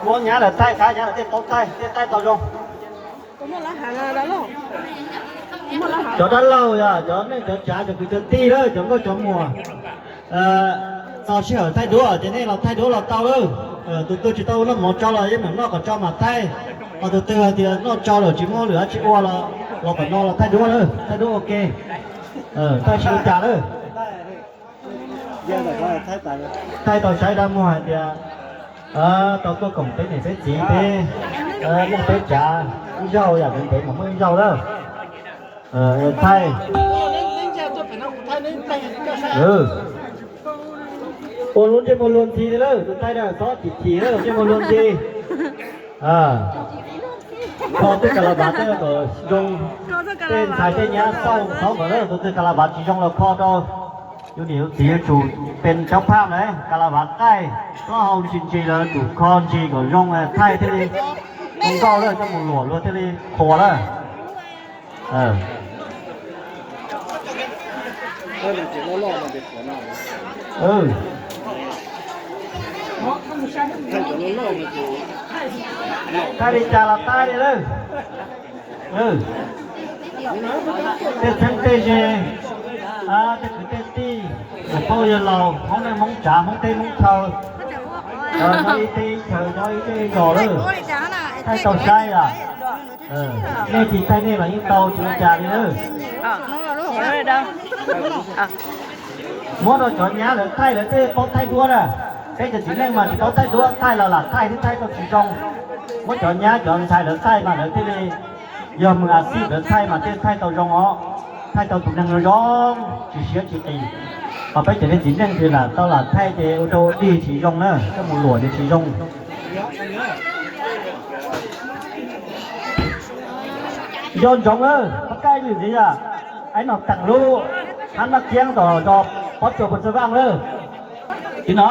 Muab nyab lawm thaij, qab nyab lawm thiaj paub thaij, thiaj thaij tau zoo. Cov dab laug yog cov neej cov tsav, cov kwv cov tij lawm, cov nkauj cov muam, txog sij hawm thaij duab ces nej los thaij duab los tau lawm. Tus twg tsis tau noj mov tsau los yeej meem noj kom tsau mam thaij. Ho tus twg hais tias noj tsau lawm tsis muaj lwm dab tsi ua los, los tom no los thaij duab lawm, thaij duab ua ke, thaij tsis ua cas lawm. Thaij tau saib dab muag hais tias tau tuaj koom peb niam peb txiv peb neej peb tsav ib zaug, yam li ntev mas muaj ib zaug lawm. Thaij, ua lub ntsej muag luag ntxhi li lawm, tus thaij na txhob chim chim lawm, ntsej muag luag ntxhi. Kho tej kas las vas tej kom zoo, tej ntxhais tej nyab xauj txhob kom lawm, tus twg kas las vas tsis zoo los kho rau yus niam yus txiv, yuav tsum pes cov phaj na, kas las vas qaij, plaub hau ntsis ntsis los yuav tsum kho ntsis kom zoo, thaij thiaj li zoo nkauj lawm, coj mus luam luag thiaj li qhuas lawm. Thaij li cas los thaij li lawm. Tej txheeb tej ze, tej kwv tej tij, yawg paub yawg laus, Hmoob neej Hmoob tsav, Hmoob teb Hmoob chaw, nyob ib teb ib chaw, nyob ib zej ib zos lawm, thaij tau saib yom. Nej tsis thaij nej los yeej tau, tsis ua cas li lawm. Muab rau cov nyab lawv thaij, lawv thiaj paub thaij duab na. Peb cov txiv neej mas tsis paub thaij duab, thaij los lam thaij thiab thaij tau tsis zoo. Muab cov nyab cov ntxhais lawv thaij mas lawv thiaj li yog mus a xij, lawv thaij mas thiaj thaij tau zoo os, thaij tau tus neeg zoo zoo, tsis siab tsis qis. Ho peb cov niag txiv neej ces lam tau lam thaij ces ua rau dig tsis zoo na, coj mus luam ces tsis zoo. Nco ntsoov lawm, pab kaij lwm ntxiv yam, aib no teem lub hab noj kiab tom zos Pob Tsuas Pus Txawj Vaj lawm. Tsis no,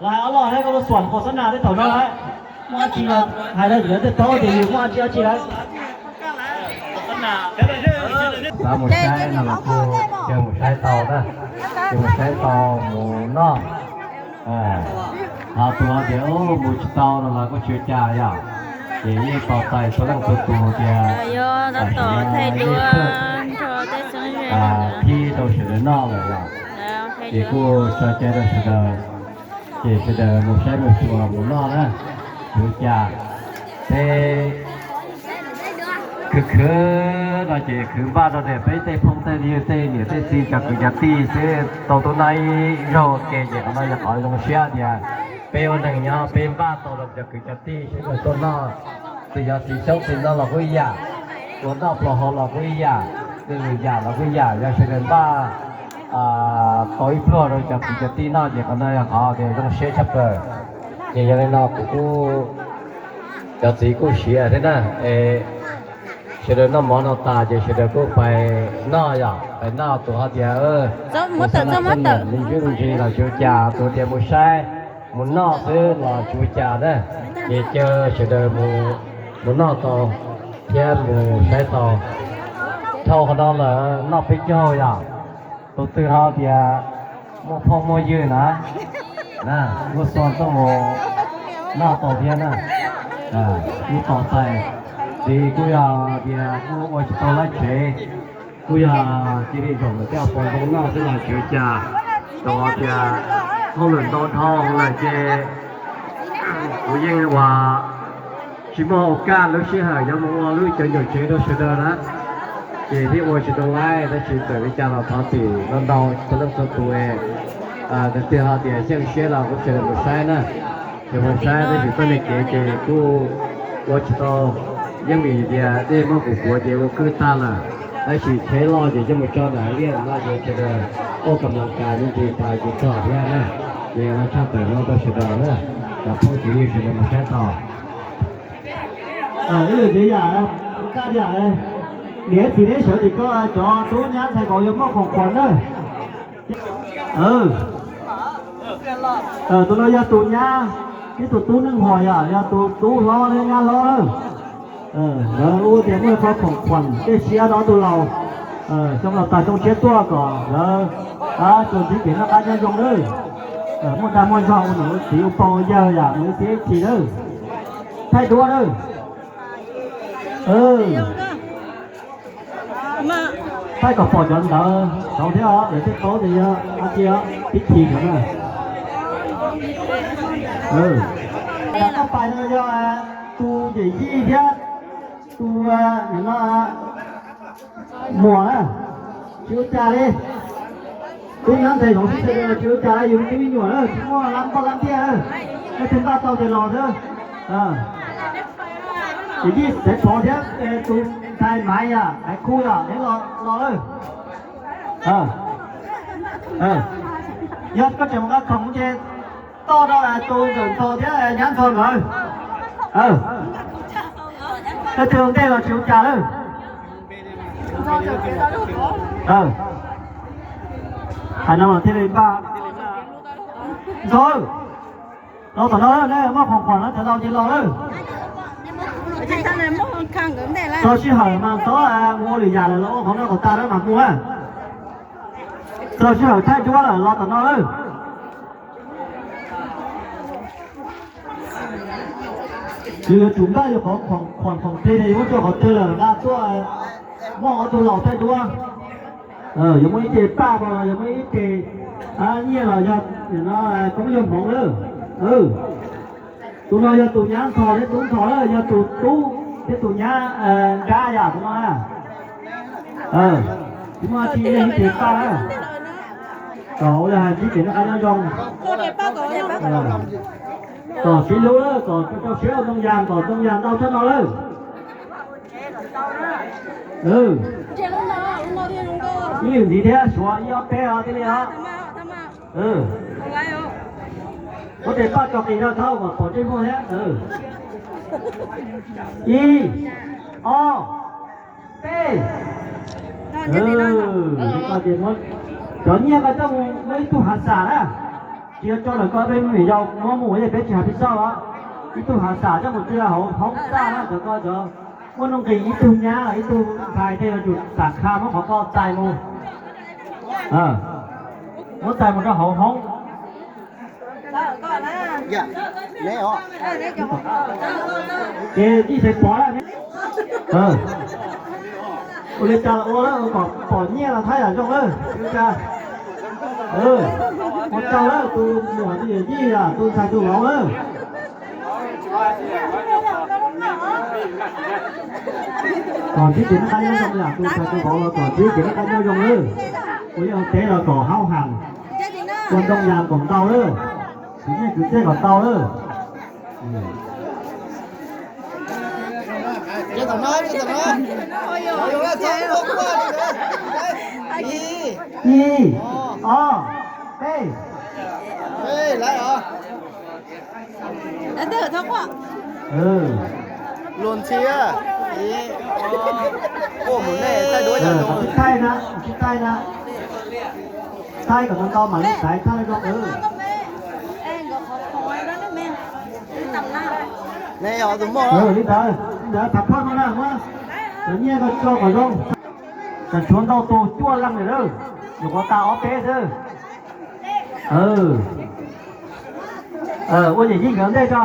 los hais ob loj hab koj lub xuam qhov xab nas tej thaum no lawm, muaj dab tsi los hais lawm, tej taub ces yus muaj dab tsi dab tsi lawm. Xav mus saib no los kuj cia mus saib tau na, cia mus saib tau mus noj. Ho tus hais tias mus tsis tau no los kuj tsis ua cas yom, ces yeej tos txais txhua leej txhua tus tias thib rau sawv daws noj lawm yom, ces kuj tso cai rau sawv daws, ces sawv daws mus saib mus xyuas mus noj na, tsis ua cas. Peb khwv khwv no ces khwv npaj rau tias peb tej phooj tej ywg tej niam tej txiv cov kwv cov tij xwb tau tuaj noj ib zaug ke ces qhov no yog qhov zoo siab tias peb ua neeg nyob peb npaj tau rau cov kwv cov tij sawv daws tuaj noj. Tsis yog txiv xyoob txiv ntoo los kuj ib yam, ua noj pluas hau los kuj ib yam, tej lwm yam los kuj ib yam, yog sawv daws npaj tau ib pluag rau cov kwv cov tij noj ces qhov no yog qhov tias zoo siab tshaj plaws. Ces yog li no kuv kuj, cov txiv kuj siav thiab na, es sawv daws noj mov no tas ces sawv daws kuj pais noj yom, pais noj. Tus hais tias mus saib me ntsis me ntsis los tsis ua cas, tus tias mus saib mus noj xwb los tsis ua cas na, ces caw sawv daws mus noj tau thiab mus saib tau. Dhau qhov no lawm noj peb caug yom. Tus twg ho tias muaj phooj muaj ywg na, kuj xua tuaj mus noj tau thiab na. Kuj tos txais, txiv kuj yog tias kuj ua tsis tau lawv tsev, kuj yog cia li zaum lawm tej pos zoo noj xwb los tsis ua cas. Tau tias hauj lwm ntau dhau lawm ces kuv yeej ua tsis muaj au kaj lub sij hawm yuav mus ua lub cawv ncaum tsev rau sawv daws na, ces thiaj ua tsis tau laib. Tab sis txawm li cas los thov txim ntau ntau txhua leej txhua tus, tiag tiag ho tias xyeej siab los kuv tseem mus saib na, tseem mus saib tab sis tuab neeg kev ces kuj ua tsis tau, yeej vim tias dej muab kuv puav ces ua kwj tag lawm. Tab sis tsheb loj ces coj mus tso ntawm liaj no ces sawv daws ua kam lam kas me ntsis pais ces txog thiab na. Ces ua tshaj tawm no rau sawv daws na, cov phooj ywg sawv daws mus saib tau. Ib lwm tias yam, kaj yam, niam txiv neb sawv ces koj cov tub nyab ntxhais vauv yuav muaj khoom khuam na. Tus no yog tus nyab, ib tug tub neej hos yom, yog tus tub hlob thiab nyab hlob lawm. Lawv ua tias muaj ib qho khoom khuam dej siab rau ob tug laus, xyoo no tag xyoo tshiab tuaj kom lawv tsuas ntsib kev noj qab nyob zoo lawm. Muaj dag muaj zog ua niam ua txiv ua pog ua yawg yam mus ib txhis ib txhis lawm. Thaij duab lawm. Thaij kom pom cov ntawv saud thiab os, lawv thiaj paub tias yog dab tsi os, pib khi saud na. Tau pais no yog tus yawm yij thiab tus no muam na, tsis ua cas li. Tub nyab ntxhais zoov sib txhawb tsis ua cas li, yus tub me nyuam na, tsis muaj lab nkauj lab ntiag, leej twg npaj tau ces los xwb. Yawm yij Xaiv Pov thiab tus ntxhais Maiv yom, Maiv Khu yom, neb los lawm. Yog koj tseem mus nqa khoom ces toj rau tus Ntxawm Nphaus thiab Nyab Nphaus nkawd. Leej twg ua ntej los tsis ua cas lawm. Hais no mas thiaj li npaj. Ntxawm, los tom no, nej muaj khoom khoom no cov laus ces los lawm. Txog sij hawm mas txhob ua lwm yam lawm, los ua qhov no kom tag lawm mas mus na. Txog sij hawm thaij duab lawm los tom no lawm. Yus yuav tsum npaj yus qhov khoom khoom tes, yus muab tso qhov twg lawm nqa tuaj, muaj ob tug laus thaij duab. Yuav muaj ib ce paj los yog muaj ib ce nyiaj los yog koob yog hmoov lawm. Tus no yog tus nyab Nphaus thiab tub Nphaus lawm, yog tus tub thiab tus nyab Nrab yom, tus no na. Tsis muaj tsi, yog ib ce paj na. Kom ua li hais ntsib kev noj qab nyob zoo. Kom sib hlub lawm, kom rau siab ua ntoo yas, kom ntoo yas ntau tshaj no lawm. Ib yam ntxiv thiab, suav ib ob peb os, thiaj li os. Muab tes paj tso qis rau thaub kom pom ntsej muag thiab. Ib, ob, peb. Cov nyiaj ko coj mus muab ib tug hav xam na. Tsis yog tso lawm, koj peb me nyuam yaus muab mus, peb tsis hais pis xauj os. Ib tug hav xam coj mus tsw hauv hoob txaj na, cov ko cov muaj nuj nqis, ib tug nyab los ib tug ntxhais tej yuav tsum xam kha muab qhov ko txais mus. Muab txais mus rau hauv hoob. Ces tij Xaiv Pov, ua li cas los ua lawm, kom pom nyiaj los thaij yam zoo lawm. Ua tsaug lawm tus muam tus yawm yij, tus ntxhais tus vauv lawm. Kom ntsib kev noj qab nyob zoo yam tus ntxhais tus vauv los kom ntsib kev noj qab nyob zoo lawm. Ua liaj ua teb los kom haub heev, ua ntoo yas kom ntau lawm, khwv nyiaj khwv txiaj kom tau lawm. Ib, ob, peb. Luag ntxhi, kuaj mus nej thaij duab cov zoo. Thaij na, thaij na, thaij kom tau tau mam li xaiv thaij zoo. Li ntawd, li ntawd, tham phaj no na, muab cov nyiaj ko tso kom zoo. Tseem tshuav ntau tus cuaj leej lawm, nyuam qhuav tas ob peb xwb. Ua yawm yij nkawd ntej tso.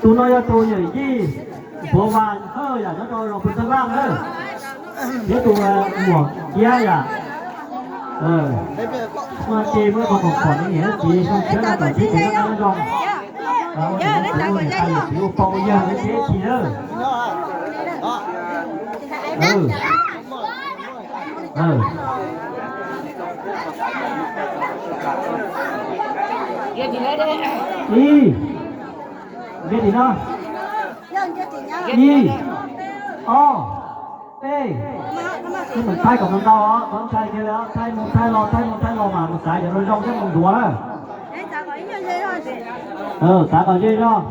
Tus no yog tus yawm yij Npuav Vas Hawj yam nyob rau zos Phu Tha Laj na, thiab tus muam Kiab yam. Muaj ce muab qhov khoom khoom no niam txiv zoo siab no kom ntsib kev noj qab nyob zoo. Ua niam txiv ua niam tais yawm txiv ua pog ua yawg ntsib txiv lawm. Ib, nce tim no. Ib, ob, peb. Thaij kom ntau ntau os, txhob ntshai kiag li os, thaij mus thaij los, thaij mus thaij los mas mus xaiv cov zoo zoo thiab mus ntuav na. Xaiv kom ze zog.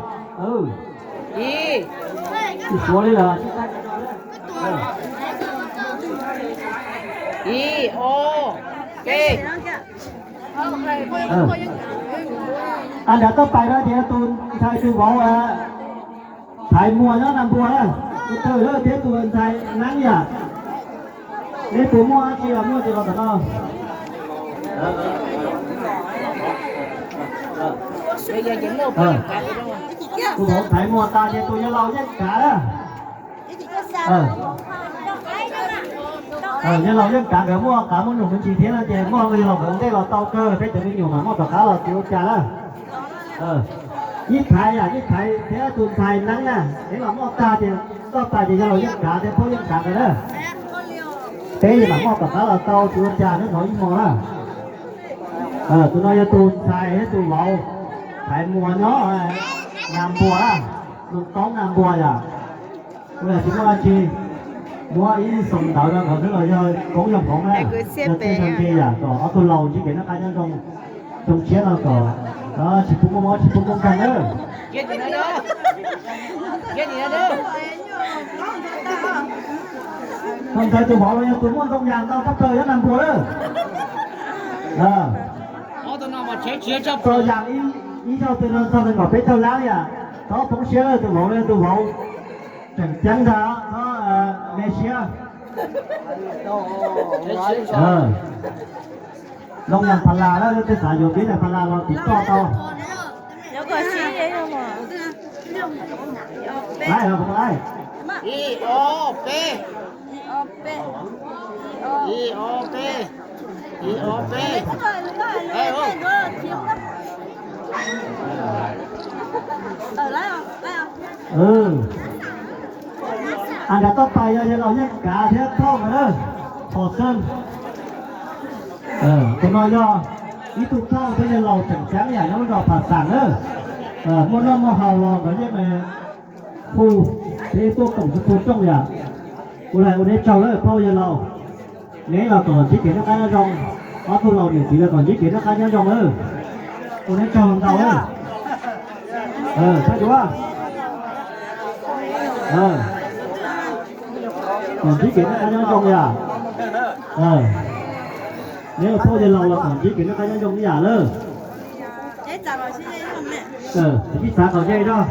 Tsis suav li lawm. Ib, ob, peb. Nram toj pais no ces tus ntxhais tus vauv Thaiv Muas nyob Naj Npua na, tus twg thiab tus ntxhais Neeb yam. Neb puas muaj dab tsi los muaj ces los tom no. Tus vauv thaiv muag tas ces tus yawg laus yeej kav lawm. Yawg laus yeej kav, nkawd muaj qav muaj num me ntsis thiab no ces muaj yawg laus nkawd ua ntej los tau kawg, peb cov me nyuam mas muaj tom qab los tsis ua cas lawm. Ib thaiv yam ib thaiv thiab tus ntxhais neeb na, peb los muaj tag ces toj tas ces yawg laus yeej kav thiab phauj yeej kav nkawd na. Peb mam muaj tom qab los tau tsis ua cas, neb hnov ib hmo na. Tus no yog tus ntxhais thiab tus vauv thaiv muag nyob Nas Npuas, Nus Toob Nas Npuas yom. Kuv yam tsis muaj dab tsi, muab ib xoo ntawv rau nkawd xwb los yog koob yog hmoov na, yog tej zag nce yam kom ob tug laus ntsib kev noj qab nyob zoo, zoo siab no kom tsis pub muaj mob tsis pub muaj nkeeg na. Tus ntxhais tus vauv los yog tus muaj ntoo yas ntau tshaj plaws nyob Nas Npuas lawm. Txo yas ib zaug twg no txog nees nkaum peb caug lab yam, txhob poob siab lawm, tus vauv los yog tus vauv tseem ceeb ntag, txhob me siab. Ntoo yas Pha Las lawm, tej xav yuav tib yas Pha Las los tim toj tau. Laij los laij. Ib ob peb, ib ob peb, ib ob peb. As nram toj pais yog yawg laus Yeej Kav thiab phauj nkawd na, Thom Xeeb. Tus no yog ib tug phauj thiab yawg laus tseem ceeb yam nyob lub zos Phav Xaam na. Muaj noj muaj haus los nkawd yeej hu peb tuaj koom txhua txhua rooj yam. Kuv hais ua neb tsaug lawm phauj yawg laus, neb los kom ntsib kev noj qab nyob zoo, ob tug laus niam txiv los kom ntsib kev noj qab nyob zoo lawm. Ua neb tsaug ntau. Thaij duab, kom ntsib kev noj qab nyob zoo yam. Neb los phauj yawg laus los kom ntsib kev noj qab nyob zoo ib yam lawm. Tib txav kom ze zog.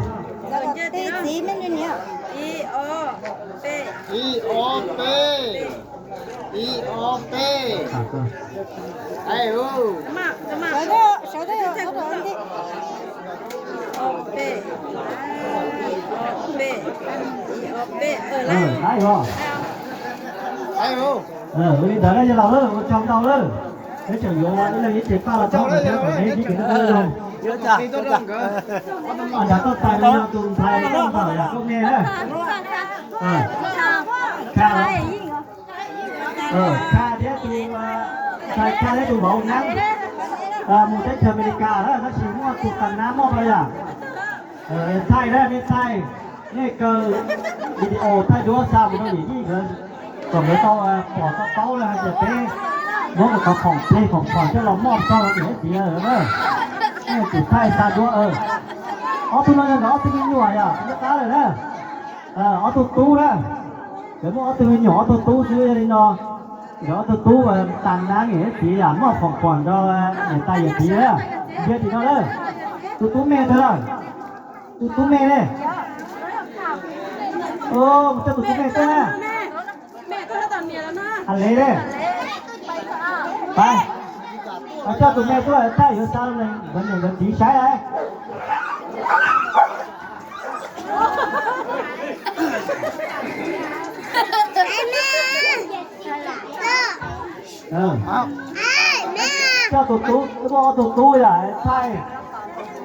Ib ob peb, ib ob peb. Ua li ntawd na yawg laus lawm, ua tsaug ntau lawm. Peb tseem yuav ib leeg ib ce paj los tau thiab kom neb ntsib kev noj qab nyob zoo. Nram toj pais no yog tus ntxhais Tooj Npawm yam Tooj me na. Kha, Kha thiab tus, ntxhais Kha thiab tus vauv Neeb mus teb chaws Amelikas lawm, tab sis muaj tus tag nab moj rau yam. Thaij na, nej thaij, nej kaw video thaij duab xa mus rau yim yij nkawd kom nkawd tau pom tau paub na hais tias peb muab nkawd cov khoom plig khoom phom coj los moj rau niam txiv na. Nej tsum thaij xa duab. Ob tug no yog nkawd ob tug me nyuam yom, nyob qab lawm na. Ob tug tub na, nkawd muaj ob tug me nyuam ob tug tub xwb, yog li no nkawd ob tug tub tas nab niam txiv yam moj khoom phom rau niam tais yawm txiv na. Ntsia tim no na, tus tub me ntawd lawm, tus tub me ne, mus coj tus tub me tuaj na. A le ne, pab, coj tus me tuaj thaij yuav xa nkawd niam nkawd txiv saib lauj. Coj tus tub, muaj ob tug tub yam thaij,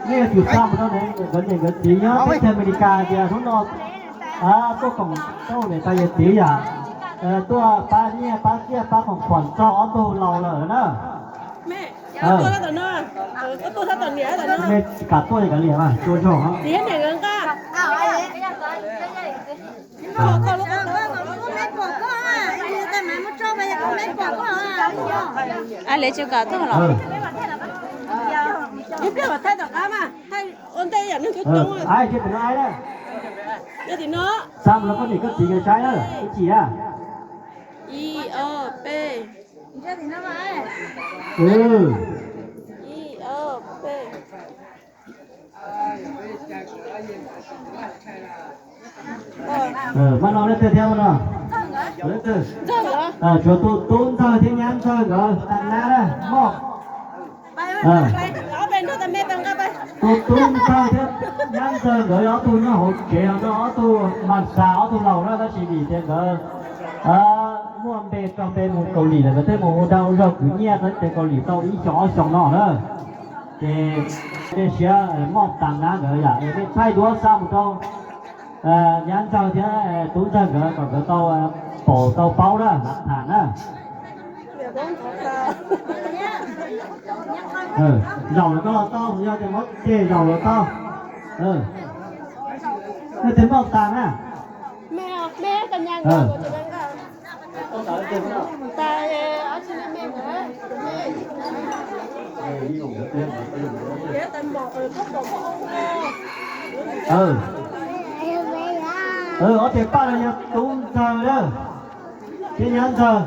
nej yuav tsum xa mus rau nkawd niam nkawd txiv nyob teb chaws Amelikas tias hnub no tuaj koom tau niam tais yawm txiv yam, tuaj pab nyiaj pab txiaj pab khoom phom txog ob tug laus lawm na. Nej kam tuaj li kav liam mas tua zog. Ab, le tsis kam tuaj los? Ua ntej yam neeg coob coob. Xa mus rau koj niam koj txiv nkawd saib na, ib chim na. Ib ob peb. Ib ob peb. Mas no leej twg thiab mas no? Tshuav tus tub Ntxawg thiab nyab Ntxawg nkawd tas nab na moj. Ob peb nrog tas me pes nqa pes. Tus tub ntxawg thiab nyab ntxawg nkawd yog ob tug nyob hauv tsev no, ob tug mas xas ob tug laus na, tab sis vim tias nkawd muaj npe tso npe mus Kaus Lim lawm, nkawd thiaj mus ua dag ua zog khwv nyiaj rau teb chaws Kaus Lim tau ib xyoos ob xyoos no na. Ces tej siab moj tas na nkawd yam es nej thaij duab xa mus rau nyab ntxawg thiab tub ntxawg nkawd kom nkawd tau pom tau paub na, lav tham na. Zaum no koj los tau, yog tias muab ceg zaum los tau. Nej tes moj tas na. Ob tug paj no yog tub ntxawg na, thiab nyab ntxawg.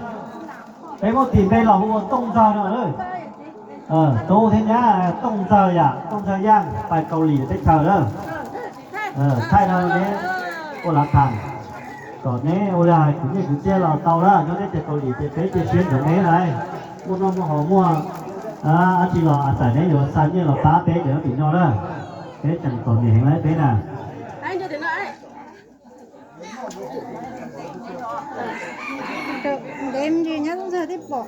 Peb muab tis npe los hu ua Tooj Ntxawg no. Tub thiab nyab Tooj Ntxawg yom, Tooj Ntxawg Yaaj pais Kaus Lim teb chaws na. Thaij no neb ua lav tham, kom neb ua li hais kwv nyiaj kwv txiaj los tau na, nyob teb chaws Kaus Lim ces peb cia siab ntsoov neb na. Muaj noj muaj haus muaj dab tsi los a txais neb yuav xa nyiaj los pab peb cov nyob tim no na. Peb tseem txom nyem heev lawm peb na. Ntev me ntsis nyab Tooj Ntxawg thiaj pom.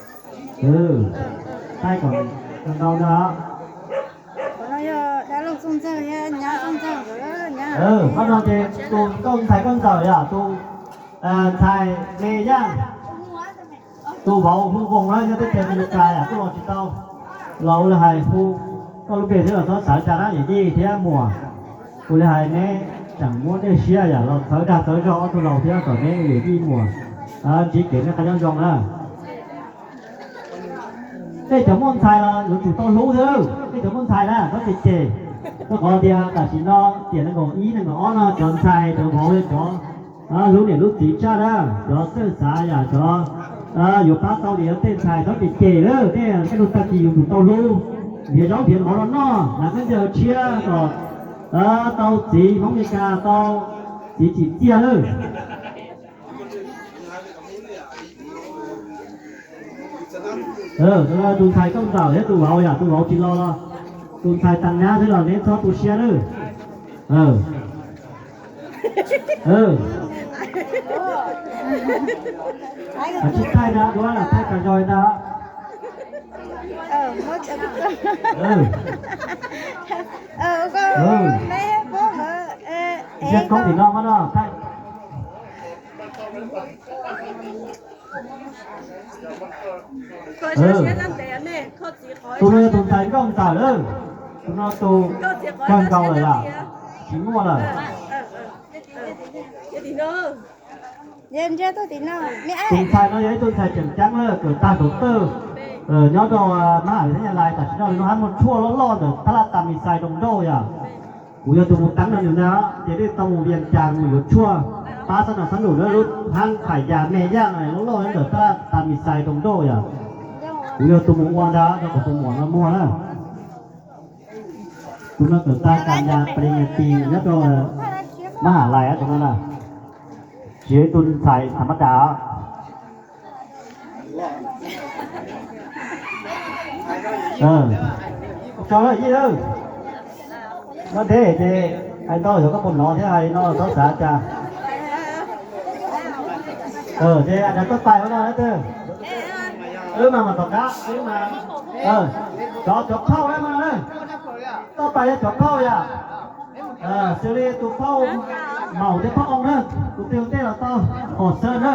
Thaij kom ntau ntau ntag. Qhov no ces tus nkauj ntxhais nkauj ntxawm yom, tus ntxhais me Yaaj, tus vauv hu Voos na, nyob teb chaws Amelikas yom, kuj los tsis tau, los ua li hais hu koj lub npe thiab los txhob xav cas na yawm yij thiab muam. Ua li hais neb tseem muab dej siab yam los txhawv dag txhawv zog ob tug laus thiab kom neb yawm yij muam ntsib kev noj qab nyob zoo na. Tej cov muaj ntxhais los yuav tsum tau hlub thiab, tej cov muaj ntxhais na txhob cem cem. Koj qhov tias tam sim no tiam nees nkaum ib nees nkaum ob no cov ntxhais cov vauv cov hlub niam hlub txiv tshaj na, cov txawj xav yam cov yuav pab tau li tej ntxhais txhob cem cem lawm, tej tej lub tag kis yuav tsum tau hlub, nrhiav zaub nrhiav mov los noj, hnav khaub ncaws tshiab kom tau txiv Hmoob Mes Kas tau txiv tsim txiaj lawm. Tus ntxhais nkauj ntxawm thiab tus vauv yom, tus vauv tsis los los, tus ntxhais tag nyab thiab los neb txhob tu siab lawm. Tsis thaij na, duab thaij tas zog ntag. Siab koob tim no mas no thaij. Tus no yog tus ntxhais nkauj ntxawm lawm, tus no tus kawg nkaus lawm yom, tsis muaj lawm. Tus ntxhais no yog ib tug ntxhais tseem ceeb lawm, kawm tag kaum tawj, nyob rau mab am li thab nyas lais, tam sim no lub hab muaj tshuaj loj loj ntawm tab laj tas mis xais roos nrauj yom. Kuv yog tus mus teeb no nws na, ces dej tau mus Vias Cas mus yuav tshuaj pab xab nas xab nus na, lub hab Pham Yas Me Yaj loj loj ntawm tab laj tas mis xais roos nrauj yom. Kuv yog tus mus ua ntag rau kuv tus muam no muag na. Tus no kawm tag kas yas pes nyas tis nyob rau mab am lais tus no na, tsis yog ib tug ntxhais tham mab das. Tso lawm yij, muab deb ces hais ntau xyov koj puas hnov thiab hais no txhob xav cas. Ces a tas koj pais ua no na twg, wb mas mas tom qab wb mas, cov cov phauj na mas, koj pais yog cov phauj yom. Xws li tus phauj maum thiab phauj oo na, tus twg ua ntej los tau, pom xwb na.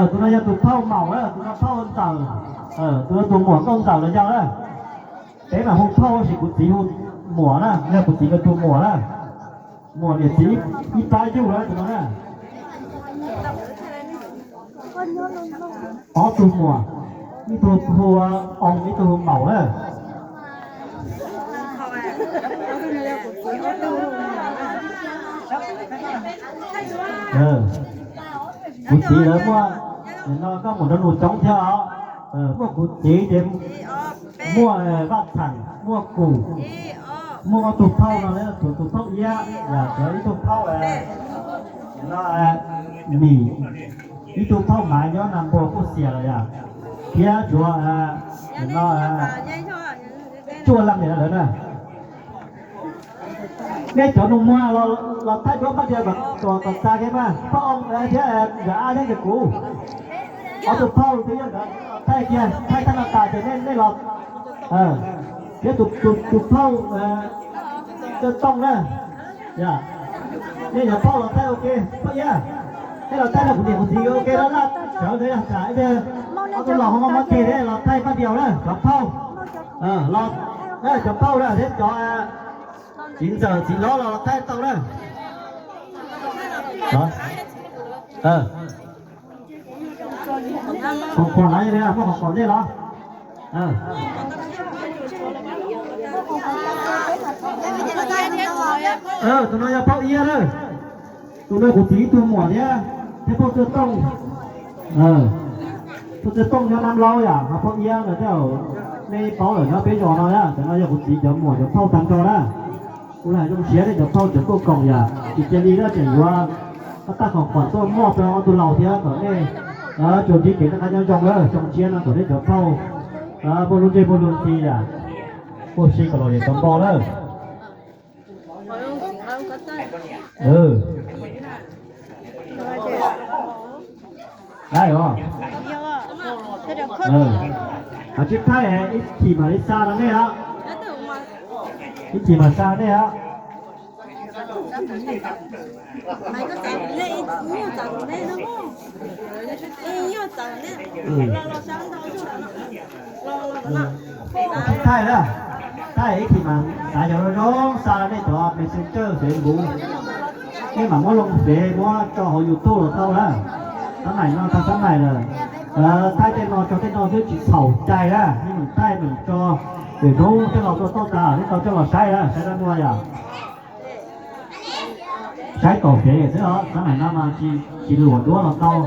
Tus no yog tus phauj maum na, tus no phauj ntxawm, tus no tus muam nkauj ntxawm los yog na. Peb mas hu phauj tab sis kuv txiv hu muam na, yog kuv txiv nkawd tus muam na. Muam niam txiv ib pab yug na tus no na. Ob tug muam, ib tug hu oo, ib tug hu maum na. Kuv txiv lawv muaj, no koj mus nrog nus coob thiab os. Muaj kuv txiv ces muaj Vaj Txheem, muaj kuv, muaj ob tug phauj no, tus phauj Iab, yog cov ib tug phauj no, Mim, ib tug phauj Maiv nyob Nas Npuas kuj xiam lawm yom, thiab tsuav No, cuaj leej niam lawv na. Nej cov nus muag los thaij duab pab diav kom txav kev mas, pab oo thiab yawm ab thiab yawm kuv. Ob tug phauj twb yeej thaij kiag, thaij thaij no tas ces nej los, thiab tus phauj Txawj Tooj na. Nej cov phauj los thaij ua ke, phauj Iab, nej los thaij rau kuv niam kuv txiv ua ke laj laj sawv ntawd yog tsam ib pliag ob tug laus ho mob mob ceg thiab los thaij pab diav na cov phauj. Los, cov phauj na thiab cov txiv ntxawm txiv hlob los thaij tau na. Qhov qhov lawv muaj qhov qhov nej los. Tus no yog phauj Iab na. Tus no kuv txiv ib tug muam thiab, thiab phauj Txawj Tooj. Phauj Txawj Tooj nyob Nab Laub yom, ho phauj Iab ntawd thiab, nej paub lawm nyob peb zos no na, cov no yog kuv txiv cov muam cov phauj tag nrho na. Kuv lam zoo siab nej cov phauj cov tuaj koom yom, tsis cia li na tseem yuav tab taj khoom khuam tuaj muaj rau ob tug laus thiab kom nej tsuas ntsib kev noj qab nyob zoo na, zoo siab no kom nej cov phauj muaj lub ntsej muag luag nti yom, puaj si kom los yem tau npo na. Laib os. Hos tsis thaij ib chim mam li xa rau nej os. Ib chim mam xa rau nej os. Tsis thaij na, thaij ib chim mas xav yog zoo zoo xa nej cov messenger Facebook, nej mam muab loo fev muab tso hauv YouTube los tau na. Xab maim no tag xab maim lawm, thaij tej no tso tej no xwb tsis txhaum cai na, nej mam thaij mam tso, ces hnub tej laus tuaj txog tas nej tau coj los saib na, saib dab muag yom. Saib tom fev xwb os, xab maim no mas tsis luam duab los tau,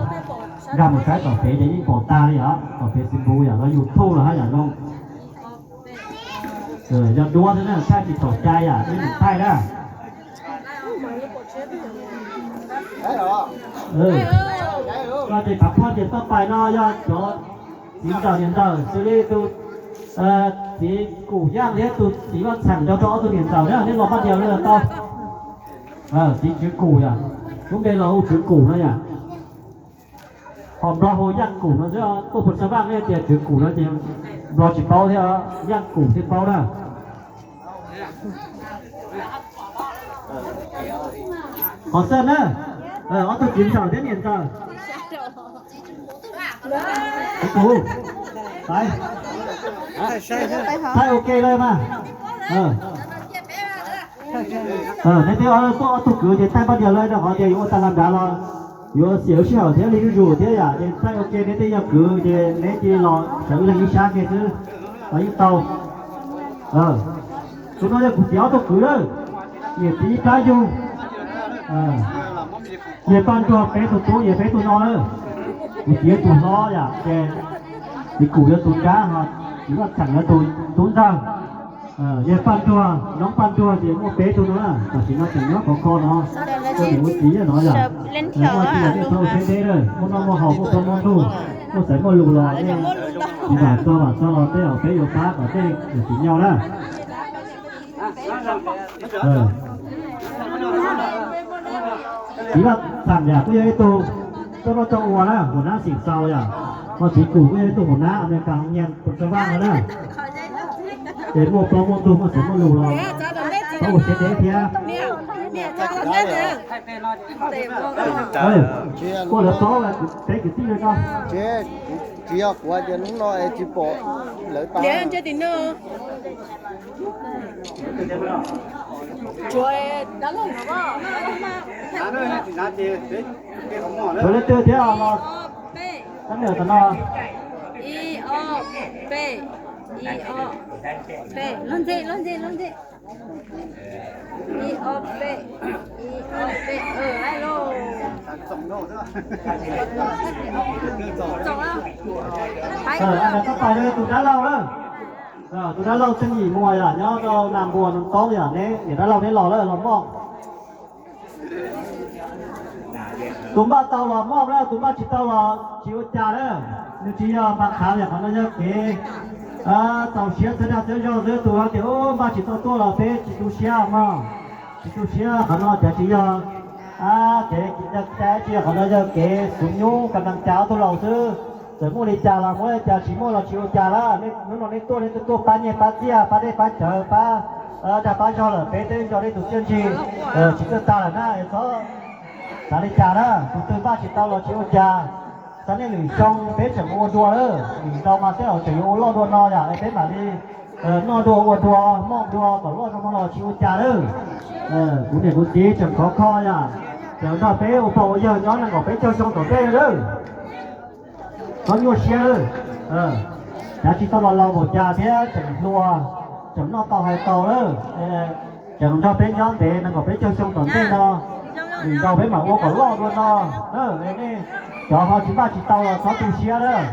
nkag mus saib tom fev ces yeej pom tag li os, tom fev Facebook yom, los YouTube los haj yam zoo. Yog duab xwb na, thaij tsis txhaum cai yom, nej mam thaij na. Koj ces phav phooj ywg toj pais no yog cov txiv ntxawm niam ntxawm xws li tus txiv Kum Yaj thiab tus txiv Vaj Txheem nrog rau ob tug niam ntxawm na, nej los pab diav los tau. Txiv Tswv Kum yom, lub npe los hu Tswv Kum no yom. Ho Nplog hu Yaj Kum no xwb, tuaj Phu Sa Vaj nej tias Tswv Kum no ces Nplog tsis paub thiab, Yaj Kum thiaj paub na. Qhov xaj na, ob tug txiv ntxawm thiab niam ntxawm. Tus, thaij ua ke lawm mas. Neb twb tuaj ob tug kwv ces thaij pab diav lawm rau qhov tias yuav ua tag nrho nrad los yuav xiam lub sij hawm thiab li zuj zus thiab yom, ces thaij ua ke neb twb yog kwv ces neb cia li los sawv ib leeg ib sab kiag xwb los yeej tau. Tus no yog kuv txiv ob tug kwv lawm, niam txiv ib plab yug. Yawg Paj Ntsuag peb tug tub, yawg peb tug no lawm. Kuv txiv yog tus hlob yom, ces txiv Kum yog tus dab, ho txiv Vaj Txheem yog tus tub ntxawg. Yawg Paj Ntsuag, noob Paj Ntsuag ces muaj peb tug no na, tam sim no tseem nyob khov kho no, ua niam ua txiv no yom. Muaj txiv yog nej txhob ua siab deb lawm, muaj noj muaj haus, muaj plaub muaj ntug, muaj xaiv muaj lus los nej tsis vam txog vam txog los tej zaum peb yuav pab kom tej niam txiv nyob na. Txiv Vaj Txheem yom kuj yog ib tug tuaj noj tuaj ua na, hua nab xim xaus yom. Ho txiv Kum kuj yog ib tug hua nab Amelikas nyias tus tsa vaj no na. Ces muaj plaub muaj ntug muaj xaiv muaj lus los txhob ua siab deb thiab. Kuj lawv paub peb kwv tij no ko. Tsis yog kuv hais tias hnub no es tsis pom lawv tas. Tsuav leej twg thiab los sab nws tom no. Tab pais tus dab laug lawm. Tus dab laug Txheej Yim Muas yom, nyob rau Nas Npuas Noo Toob yom, neb niam dab laug neb los lawm los moj. Tus npaj tau los moj na, tus npaj tsis tau los tsis ua cas na. Nws tsis yog npaj khav yom, qhov no yog kev Txaus siab txhua dag txhua zog xwb, tus hais tias npaj tsis tau tuaj los peb tsis tu siab mog. Tsis tu siab, qhov no cav tsis yog, ces tsis yog qhov no yog kev xub nyub ka naj cas ob tug laus xwb. Txawm muaj li cas los muaj li cas, tsis muaj los tsis ua cas lawm. Hnub no nej tuaj nej twb tuaj pab nyiaj pab txiaj, pab dej pab cawv, pab dag pab zog lawm, peb twb nco nej tus txiaj ntsig tsis txawj tag lawm na, txhob xav li cas na. Tus twg npaj tsis tau los tsis ua cas, xav nej lwm xyoo peb tseem ua dua lawm, lwm zaus mas tej zaum tseem yuav ua loj dua no yom, es peb mam li noj dua ua dua moj dua kom loj zoo no los tsis ua cas lawm. Kuv niam kuv txiv tseem khov kho yom, tseem nrog peb ua pog ua yawg nyob nees nkaum peb caug xyoo tom ntej lawm. Txhob nyuaj siab lawm. Cav tsis tau los laus npaum cas thiab tseem hluas, tseem noj tau hais tau lawm, tseem nrog peb nyob ntev nees nkaum peb caug xyoo tom ntej no, lwm zaus peb mam ua kom loj dua no. Nej cov ho tsis npaj tsis tau los txhob tu siab lawm.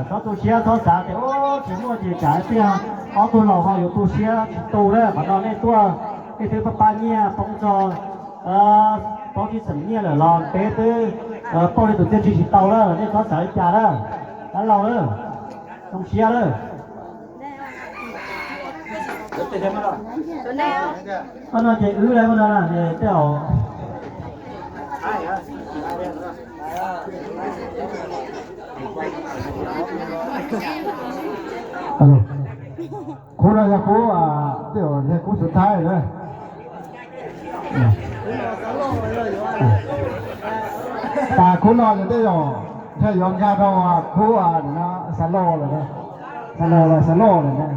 Txhob tu siab, txhob xav tias tsis muaj ces tsam tiag ob tug laus ho yuav tu siab tsis tu lawm. Qhov no nej tuaj nej twb pab pab nyiaj poob txog plaub tsib xeem nyiaj lawm los peb twb pauj nej tus txiaj ntsig tsis tau lawm, nej txhob xav li cas lawm. Dab laug lawm, zoo siab lawm. Ob no ces wb lawm no tej zaum Khub no yog khub, tej zaum yog khub xub thaib na. Tas khub no ces tej zaum yog yuav nkag rau khub xav laus lawm, xav laus lawm, xav laus lawm na.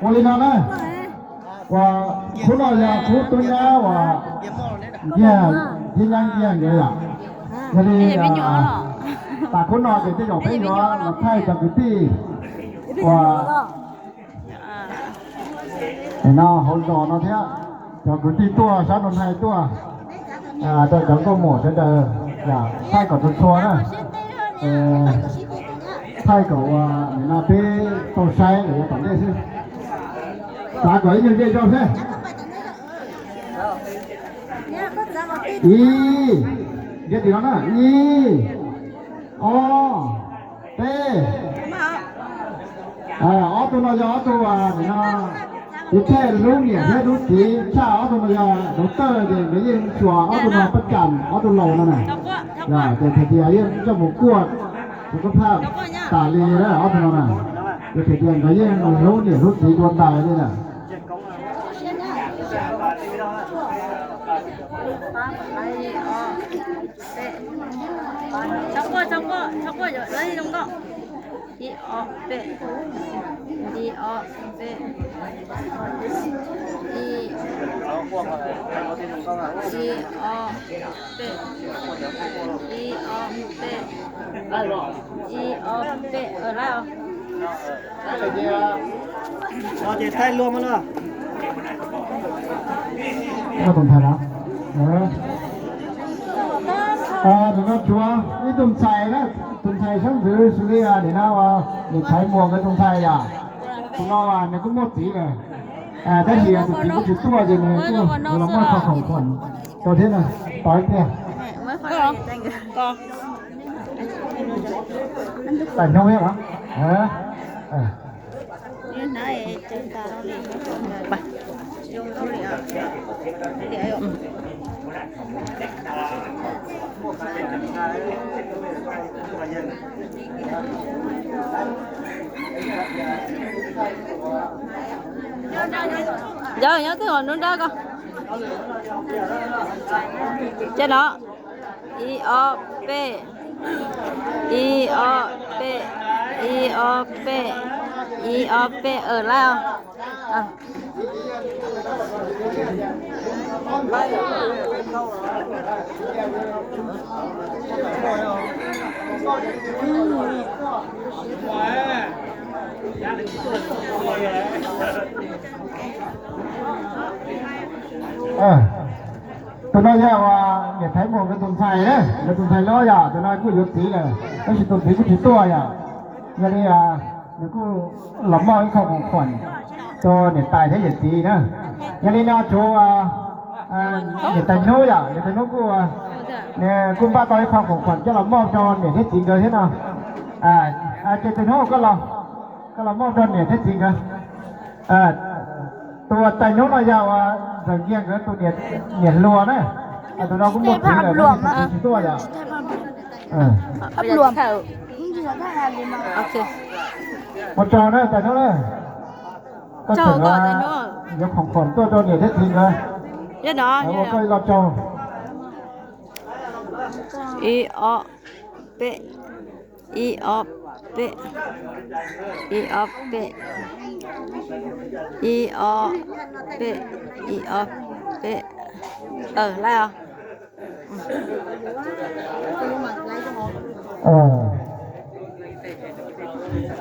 Ua li no na, uas khub no yog khub tub nyab uas nkiag, tib nyab nkiag nkawd yom. Yog li tas khub no ces tej zaum peb yuav los thaij cov kwv tij uas no hauv zos no thiab cov kwv tij tuaj sab Nus Nais tuaj, rau cov nkauj muam sawv daws thaij kom txhua txhua na, thaij kom uas nim no peb tau saib lawm yav tom ntej xwb. Xav kom ib nyuag zej zog xwb. Ib, nrhiav tim no na, ib, ob, peb. Ob tug no yog ob tug nim no tiv thej hlub niam thiab hlub txiv tshaj, ob tug no yog doctor ces nkawd yeej xyuas ob tug no pab kam ob tug laus no na. Ces thaum tias yeej coj mus kuaj tus koj phaj tas li na ob tug no na, ces thaum tias nkawd yeej hlub niam hlub txiv dua ntais li na. Txhob quaj, txhob quaj, txhob quaj, yuav lawv zoo nkauj. Ib, ob, peb. Ib, ob, peb. Ib, ib, ob, peb. Ib, ob, peb. Ib, ob, peb, lawm. Ces thaij luag mas no. Tus ntxhais na, tus no tsuav ib tug ntxhais na, tus ntxhais xeeb ntxwv xws li nim no niam Thaiv Muas nkawd tus ntxhais yom. Tus no nws kuj muaj txiv lawm, tab sis tus txiv kuj tsis tuaj ces nws kuj los muaj kho khoom khoom rau thiab na, tos ib pliag. Tais hnub thiab los? Yog nyob twg hom nruab nrab ko. Ces no, ib ob peb, ib ob peb, ib ob peb, ib ob peb, lawm. Tus no yog uas niam Thaiv Muas nkawd tus ntxhais na, nkawd tus ntxhais los yom, tus no kuj yuav txiv lawm, tab sis tus txiv kuj tsis tuaj yom. Yog li nws kuj los muaj ib qho khoom khoom rau niam tais thiab yawm txiv na. Yog li no tsuav niam tais hnub yom, niam tais hnub kuj, nws kuj npaj tau ib qho khoom khuam coj los moj rau niam thiab txiv nkawd thiab no. Ces tais hnub koj los, koj los moj rau niam thiab txiv nkawd. Tus tais hnub no yog uas Ntxawm Nkiag nkawd tus niam hluas na. Tus no kuj muaj txiv lawm, tsis tuaj yom. Ua tsaug na tais hnub na. Koj tseem yuav khoom khuam tuaj rau niam thiab txiv nkawd. Ua koj ib lo tsaug. Ib ob peb, ib ob peb, ib ob peb, ib ob peb, ib ob peb. Lawm os.